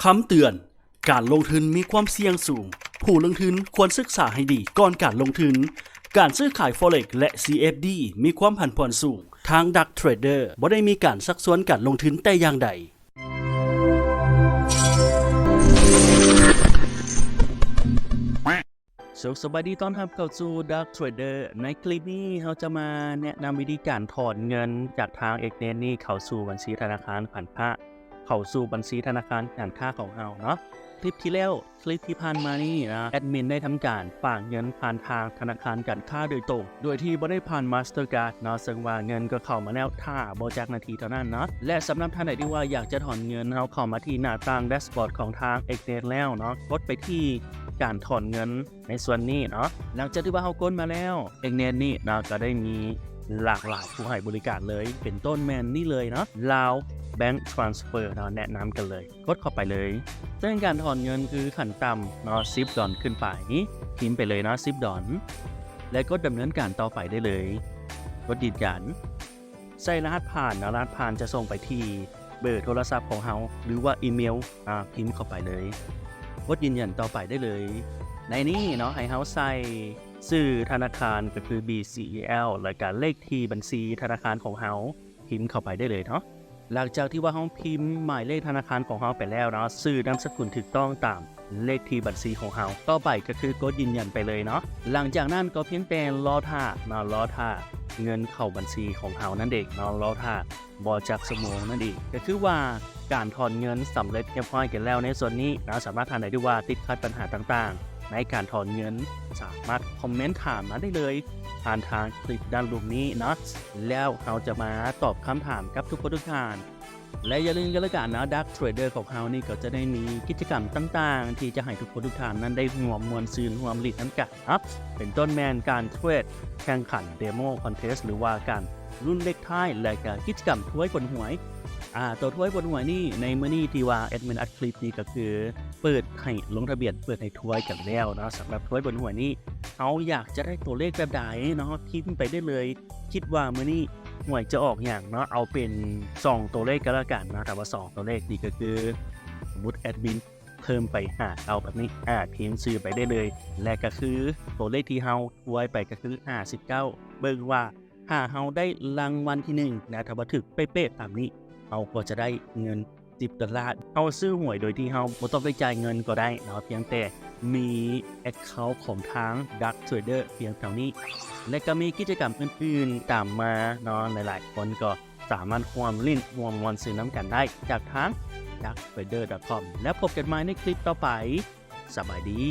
ຄຳເຕືອນ, ການລົງທຶນມີຄວາມສ່ຽງສູງ. ຜູ້ລົງທຶນຄວນສຶກສາໃຫ້ດີກ່ອນການລົງທຶນ. ການຊື້ຂາຍ Forex ແລະ CFD ມີຄວາມຜັນຜວນສູງ. ທາງ Dark Trader ບໍ່ໄດ້ມີການຊັກຊວນການລົງທຶນແຕ່ຢ່າງໃດ. ສະບາຍດີ ຕ້ອນຮັບເຂົ້າສູ່ Dark Trader. ໃນຄລິບນີ້ເຮົາຈະມາແນະນຳວິທີການຖອນເງິນຈາກທາງ Exnet ນີ້ເຂົ້າສູ່ບັນຊີທະນາຄານການຄ້າ, ເຂົ້າສູ່ບັນຊີທະນາຄານການຄ້າຂອງເຮົາເນາະ. ຄລິບທີ່ແລ້ວ, ຄລິບທີ່ຜ່ານມານີ້ນະ, ແອດມິນໄດ້ທຳການຝາກເງິນຜ່ານທາງທະນາຄານການຄ້າໂດຍຕົງ ໂດຍທີ່ບໍ່ໄດ້ຜ່ານ Mastercard ເນາະ, ເຊິ່ງວ່າເງິນກໍເຂົ້າມາແລ້ວ, ຖ້າບໍ່ຈັກນາທີເທົ່ານັ້ນເນາະ. ແລະ ສຳລັບທ່ານໃດທີ່ວ່າຢາກຈະຖອນເງິນ, ເຮົາເຂົ້າມາທີ່ໜ້າຕ່າງ dashboard ຂອງທາງ Exnet ແລ້ວເນາະ, ກົດໄປທີ່ການຖອນເງິນ ໃນສ່ວນນີ້ເນາະ. ຫຼັງຈາກທີ່ວ່າເຮົາກົດມາແລ້ວ, Exnet ນີ້ເນາະ ກໍໄດ້ມີຫຼາກຫຼາຍຜູ້ໃຫ້ບໍລິການເລີຍ, ເປັນຕົ້ນແມ່ນນີ້ເລີຍເນາະ, Lao Bank Transfer ເນາະ, ແນະນຳກັນເລີຍ, ກົດເຂົ້າໄປເລີຍ. ເຊິ່ງການຖອນເງິນຄືຂັ້ນຕ່ຳເນາະ ສິບດອນຂຶ້ນໄປ, ພິມໄປເລີຍເນາະ ສິບດອນ ແລະ ກົດດຳເນີນການຕໍ່ໄປໄດ້ເລີຍ, ກົດຢືນຢັນ. ໃສ່ລະຫັດຜ່ານເນາະ, ລະຫັດຜ່ານຈະສົ່ງໄປທີ່ເບີໂທລະສັບຂອງເຮົາ ຫຼືວ່າອີເມວ, ອາ, ພິມເຂົ້າໄປເລີຍ, ກົດຢືນຢັນຕໍ່ໄປໄດ້ເລີຍ. ໃນນີ້ເນາະ, ໃຫ້ເຮົາໃສ່ຊື່ທະນາຄານ ກໍຄື BCEL ແລ້ວກະເລກທີ່ບັນຊີທະນາຄານຂອງເຮົາ, ພິມເຂົ້າໄປໄດ້ເລີຍເນາະ. ຫຼັງຈາກທີ່ວ່າເຮົາພິມໝາຍເລກທະນາຄານຂອງເຮົາໄປແລ້ວເນາະ, ຊື່ນາມສະກຸນຖືກຕ້ອງຕາມ ເລກທີ່ບັນຊີຂອງເຮົາ. ຕໍ່ໄປກໍຄືກົດຢືນຢັນໄປເລີຍເນາະ. ຫຼັງຈາກນັ້ນກໍພຽງແຕ່ລໍຖ້າເນາະ, ລໍຖ້າເງິນເຂົ້າບັນຊີຂອງເຮົານັ້ນເອງເນາະ, ລໍຖ້າບໍ່ຈັກຊົ່ວໂມງນັ້ນເອງ. ກໍຄືວ່າການຖອນເງິນສຳເລັດຮຽບຮ້ອຍກັນແລ້ວໃນສ່ວນນີ້ເນາະ. ສຳລັບທ່ານໃດທີ່ວ່າຕິດຂັດບັນຫາຕ່າງໆໃນການຖອນເງິນ, ສາມາດຄອມເມັນຖາມມາໄດ້ເລີຍຜ່ານທາງຄລິບດ້ານລຸ່ມນີ້ເນາະ, ແລ້ວເຮົາຈະມາຕອບຄຳຖາມກັບທຸກຄົນທຸກທ່ານ. ແລະ ຢ່າລືມກັນລະກັນເນາະ, Dark Trader ຂອງເຮົານີ້ກໍຈະໄດ້ມີກິດຈະກຳຕ່າງໆ ທີ່ຈະໃຫ້ທຸກຄົນທຸກທ່ານນັ້ນໄດ້ຮ່ວມມ່ວນຊື່ນ ຮ່ວມຫຼິ້ນນຳກັນເນາະ, ເປັນຕົ້ນແມ່ນການເທຣດ, ແຂ່ງຂັນ Demo Contest ຫຼືວ່າການລຸ້ນເລກທ້າຍ ແລະ ກະກິດຈະກຳຖ້ວຍຜົນຫວຍ. ອາ, ຕົວຖ້ວຍຜົນຫວຍນີ້ ໃນມື້ນີ້ທີ່ວ່າແອດມິນອັດຄລິບນີ້ກໍຄືເປີດໃຫ້ລົງທະບຽນ, ເປີດໃຫ້ຖ້ວຍກັນແລ້ວເນາະ. ສຳລັບຖ້ວຍຜົນຫວຍນີ້ ເຮົາຢາກຈະໄດ້ຕົວເລກແບບໃດເນາະ, ພິມໄປໄດ້ເລີຍ. ຄິດວ່າມື້ນີ້ຫວຍຈະອອກຫຍັງເນາະ, ເອົາເປັນສອງຕົວເລກກໍແລ້ວກັນເນາະ, ຖ້າວ່າສອງຕົວເລກນີ້ກໍຄື ສົມມຸດແອດມິນເພີ່ມໄປຫ້າເກົ້າແບບນີ້, ອາ, ພິມຊື່ໄປໄດ້ເລີຍ ແລະ ກໍຄືຕົວເລກທີ່ເຮົາຖ້ວຍໄປກໍຄືຫ້າສິບເກົ້າ. ເບິ່ງວ່າຖ້າເຮົາໄດ້ລາງວັນທີໜຶ່ງນະ, ຖ້າວ່າຖືກເປະໆຕາມນີ້, ເຮົາກໍຈະໄດ້ເງິນ ສິບດອນລາ. ເຮົາຊື້ຫວຍໂດຍທີ່ເຮົາບໍ່ຕ້ອງໄດ້ຈ່າຍເງິນກໍໄດ້ເນາະ, ພຽງແຕ່ມີແອັກເຄົາຂອງທາງ Dark Trader ພຽງເທົ່ານີ້ ແລະ ກໍມີກິດຈະກຳອື່ນໆຕາມມາເນາະ. ຫຼາຍໆຄົນກໍສາມາດຮ່ວມຫຼິ້ນຮ່ວມມ່ວນຊື່ນນຳກັນໄດ້ຈາກທາງ dark trader dot com ແລ້ວພົບກັນໃໝ່ໃນຄລິບຕໍ່ໄປ. ສະບາຍດີ.